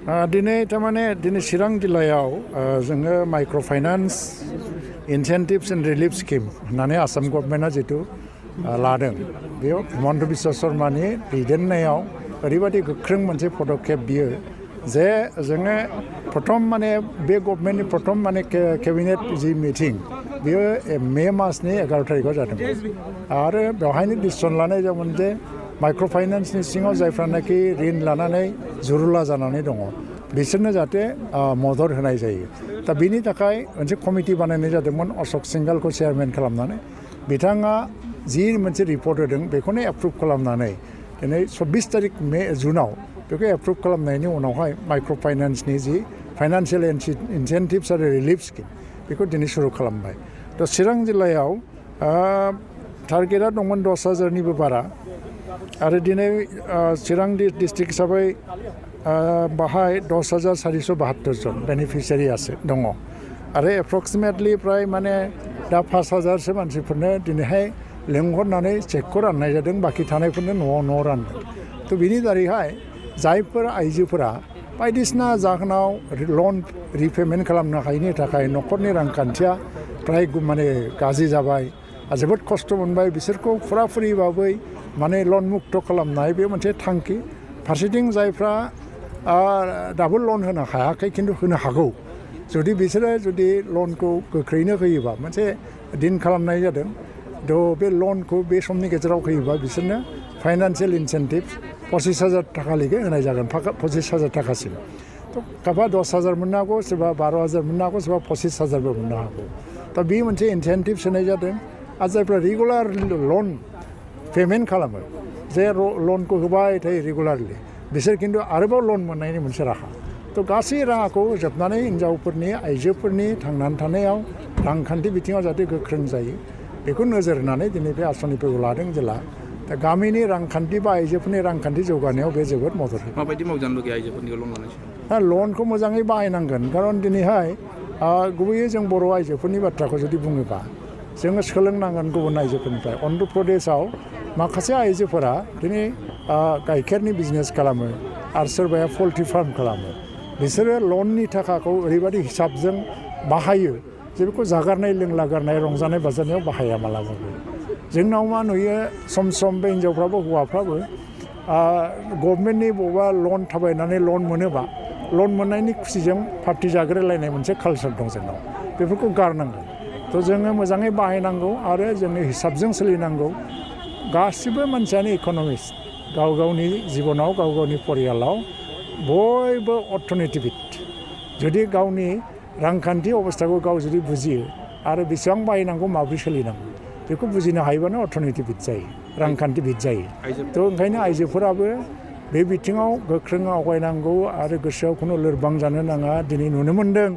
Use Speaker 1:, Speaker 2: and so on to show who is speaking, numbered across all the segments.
Speaker 1: दिनै थारमाने दिनै चिरां जिल्लायाव जोङो micro' finance incentives and relief scheme होननानै आसाम गभर्नमेन्टआ जितु लादों बेयाव हिमन्त बिश्व शर्मानि दैदेननायाव ओरैबायदि गोख्रों मोनसे पदक्षेप बियो जे जोङो प्रथम माने बे गभर्नमेन्टनि प्रथम माने केबिनेट जि मिटिं बियो मे मासनि 11 तारिखआव जादों आरो बेवहायनो डिसिसन लानाय जादोंमोन जे माइक्र' फाइनान्सनि सिङाव जायफ्रानाखि ऋण लानानै जुरुला जानानै दङ बिसोरनो जाहाथे मदद होनाय जायो दा बिनि थाखाय मोनसे कमिटि बानायनाय जादोंमोन अशोक सिंघालखौ चेयारमेन खालामनानै बिथाङा जि मोनसे रिपर्ट होदों बेखौनो एप्रुभ खालामनानै दिनै 24 जुनाव बेखौ एप्रुभ खालामनायनि उनावहाय माइक्र' फाइनान्सनि जि फाइनान्सियेल इनसेन्टिभ्स आरो रिलिफ स्किम बेखौ दिनै सुरु खालामबाय दा चिरां जिल्लायाव टारगेटआ दंमोन 10,000निबो बारा आरो दिनै चिरां डिस्ट्रिक्ट हिसाबै बाहाय 10,472 जन बेनिफिसियारि दङ आरो एप्रक्सिमेटलि प्राय माने दा 5,000सो मानसिफोरनो दिनैहाय लेंहरनानै चेकखौ राननाय जादों बाखि थानायफोरनो न'आव रानदों थ' बिनि दारैहाय जायफोर आइजोफोरा बायदिसिना जाहोनाव लन रिपेमेन्ट खालामनो हायैनि थाखाय न'खरनि रांखान्थिया प्राय माने गाज्रि जाबाय जोबोद खस्थ' मोनबाय बिसोरखौ फुराफुरिबाबै माने लन मुक्त खालामनाय बे मोनसे थांखि फारसेथिं जायफ्रा दाबो लन होनो हायाखै खिन्थु होनो हागौ जुदि बिसोरो जुदि लनखौ गोख्रैनो होयोबा मोनसे दिन खालामनाय जादों थ' बे लनखौ बे समनि गेजेराव होयोबा बिसोरनो फाइनान्सियेल इनसेन्टिभ 25,000 थाखा लागै होनाय जागोन 25,000 थाखासिम थ' खायफा 10,000 मोननो हागौ सोरबा 12,000 मोननो हागौ सोरबा 25,000बो मोननो हागौ दा बे मोनसे इनसेन्टिभ होनाय जादों आरो जायफ्रा रेगुलार लन पेमेन्ट खालामो जे लनखौ होबाय थायो रेगुलारलि बिसोर खिन्थु आरोबाव लन मोननायनि मोनसे राहा थ' गासै राहाखौ जोबनानै हिनजावफोरनि आइजोफोरनि थांनानै थानायाव रांखान्थि बिथिङाव जाहाथे गोख्रों जायो बेखौ नोजोर होनानै दिनै बे आसनिफोरखौ लादों जेला दा गामिनि रांखान्थि बा आइजोफोरनि रांखान्थि जौगानायाव बे जोबोद मदद होयो
Speaker 2: माबायदि मावजानो लुगैयो आइजोफोरनि लन लानाय
Speaker 1: लनखौ मोजाङै बाहायनांगोन खारन दिनैहाय गुबैयै जों बर' आइजोफोरनि बाथ्राखौ जुदि बुङोबा जोङो सोलोंनांगोन गुबुन आइजोफोरनिफ्राय अन्ध्र प्रदेशआव माखासे आइजोफोरा दिनै गाइखेरनि बिजनेस खालामो आरो सोरबाया पल्ट्रि फार्म खालामो बिसोरो लननि थाखाखौ ओरैबायदि हिसाबजों बाहायो जे बेखौ जागारनाय लोंलागारनाय रंजानाय बाजानायाव बाहाया मालाबाबो जोंनाव मा नुयो सम सम बे हिनजावफ्राबो हौवाफ्राबो गभर्नमेन्टनि बबेबा लन थाबायनानै लन मोनोबा लन मोननायनि खुसिजों पार्टि जाग्रायलायनाय मोनसे कालचार दं जोंनाव बेफोरखौ गारनांगोन थ' जोङो मोजाङै बाहायनांगौ आरो जोङो हिसाबजों सोलिनांगौ गासिबो मानसियानो इक'नमिस्ट गाव गावनि जिबनाव गाव गावनि परियालाव बयबो अर्थनितिबिद जुदि गावनि रांखान्थि अबस्थाखौ गाव जुदि बुजियो आरो बेसेबां बाहायनांगौ माबोरै सोलिनांगौ बेखौ बुजिनो हायोबानो अर्थनितिबिद जायो रांखान्थिबिद जायो थ' ओंखायनो आइजोफोराबो बे बिथिङाव गोख्रों आवगायनांगौ आरो गोसोआव खुनु लोरबां जानो नाङा दिनै नुनो मोन्दों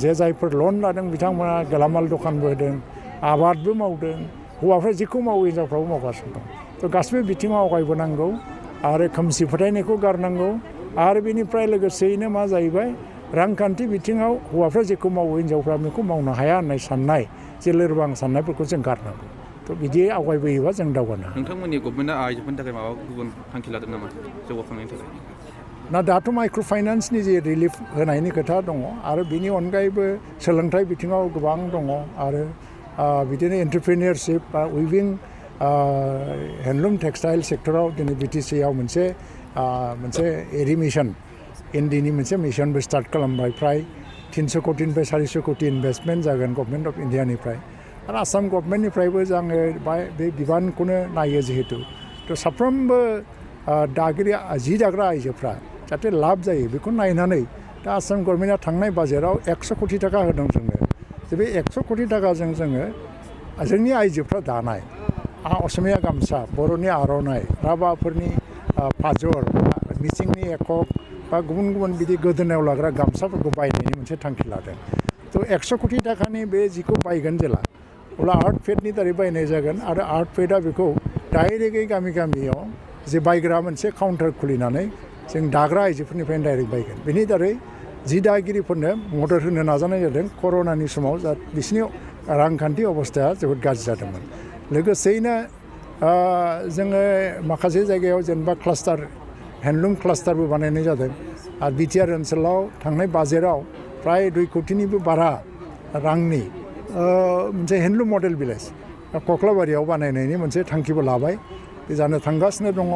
Speaker 1: जे जायफोर लन लादों बिथांमोना गेलामाल दखानबो होदों आबादबो मावदों हौवाफ्रा जेखौ मावो हिनजावफ्राबो मावगासिनो दं थ' गासिबो बिथिङाव आवगायबोनांगौ आरो खोमसि फोथायनायखौ गारनांगौ आरो बेनिफ्राय लोगोसेयैनो मा जाहैबाय रांखान्थि बिथिङाव हौवाफ्रा जेखौ मावो हिनजावफ्रा बेखौ मावनो हाया होननाय साननाय जे लोरबां साननायफोरखौ जों गारनांगौ थ' बिदि आवगायबोयोबा जों दावगानो हायो
Speaker 2: नोंथांमोननि गभर्नमेन्टआ आइजोफोरनि थाखाय माबा गुबुन थांखि लादों नामा जौगाखांनायनि थाखाय
Speaker 1: ना दाथ' माइक्र' फाइनान्सनि जे रिलिफ होनायनि खोथा दङ आरो बिनि अनगायैबो सोलोंथाइ बिथिङाव गोबां दङ आरो बिदिनो एन्टारप्रिनियरशिप बा उइभिं हेन्डलुम टेक्सटाइल सेक्टराव दिनै BTCआव मोनसे एरि मिशन इन्डिनि मोनसे मिशनबो स्टार्ट खालामबाय फ्राय 300 कोटिनिफ्राय 400 कोटि इनभेस्टमेन्ट जागोन गभर्नमेन्ट अफ इन्डियानिफ्राय आरो आसाम गभर्नमेन्टनिफ्रायबो जोङो बे बिबानखौनो नायो जिहेतु थ' साफ्रोमबो जि दाग्रा आइजोफ्रा जाहाथे लाब जायो बेखौ नायनानै दा आसाम गभर्नमेन्टआ थांनाय बाजेटआव 100 कोटि थाखा होदों जोंनो जे बे 100 कोटि थाखाजों जोङो जोंनि आइजोफ्रा दानाय असमिया गामसा बर'नि आर'नाइ राभाफोरनि फाजर मिसिंनि एकक बा गुबुन गुबुन बिदि गोदोनायाव लाग्रा गामसाफोरखौ बायनायनि मोनसे थांखि लादों थ' 100 कोटि थाखानि बे जिखौ बायगोन जेला अब्ला आर्ट फेडनि दारै बायनाय जागोन आरो आर्ट फेडआ बेखौ डाइरेक्टयै गामि गामियाव जे बायग्रा मोनसे काउन्टार खुलिनानै जों दाग्रा आइजोफोरनिफ्रायनो डाइरेक्ट बायगोन बेनि दारै जि दागिरिफोरनो मदद होनो नाजानाय जादों कर'नानि समाव बिसोरनि रांखान्थि अबस्थाया जोबोद गाज्रि जादोंमोन लोगोसेयैनो जोङो माखासे जायगायाव जेनेबा क्लास्टार हेन्डलुम क्लास्टारबो बानायनाय जादों आरो बिटिआर ओनसोलाव थांनाय बाजेटआव फ्राय 2 कोटिनिबो बारा रांनि मोनसे हेन्डलुम मडेल भिलेज कक्लाबारियाव बानायनायनि मोनसे थांखिबो लाबाय बे जानो थांगासिनो दङ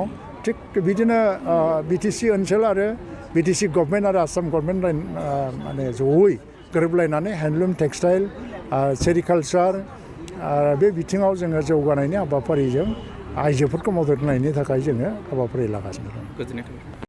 Speaker 1: थिग बिदिनो बिटिसि ओनसोल आरो बिटिसि गभर्नमेन्ट आरो आसाम गभर्नमेन्ट माने जयै गोरोबलायनानै हेन्डलुम टेक्सटाइल सेरिकालचार बे बिथिङाव जोङो जौगानायनि हाबाफारिजों आइजोफोरखौ मदद होनायनि थाखाय जोङो हाबाफारि लागासिनो दं।
Speaker 2: गोजोननाय थाबाय।